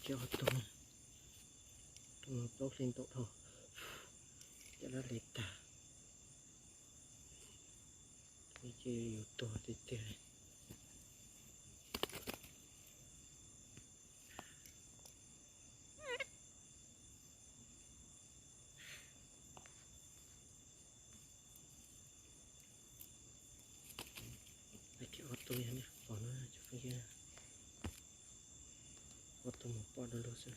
kiag ob tug, tus no plaub hli ntau dhau, cov lab li tag, ces yuav tuag tiag tiag li. Ob tug yog nej pom no, ob tug mus poj du lug xwb.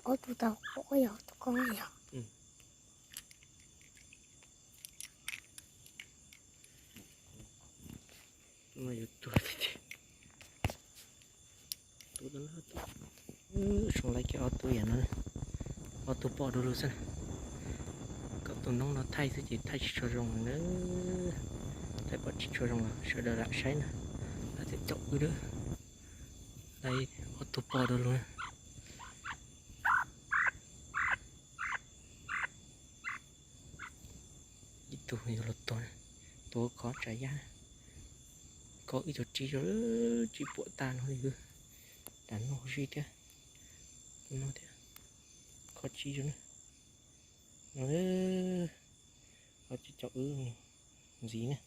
Ob tug tau quaj yog ob tug koob yog. No yuav tuag tiag tiag. Tus no, soo laiv kiag ob tug yam no, ob tug poj du lug xwb. Kom tus noob no thaij xwb ces thaij tsis tshua zoo na. Thaij pom tsis tshua zoo los sawv daws lam saib na. Lawv tseem caum wb lawm. Laiv ob tug poj du lug. Ib tug yuav luag tuag, tuag khov tsav yaj. Khov ib co tsib zoo, tsib puam tag no li. Lam noj zib thiab, no thiab, khov tsib zoo na. No, ho tsis caum wb mus ntxiv na.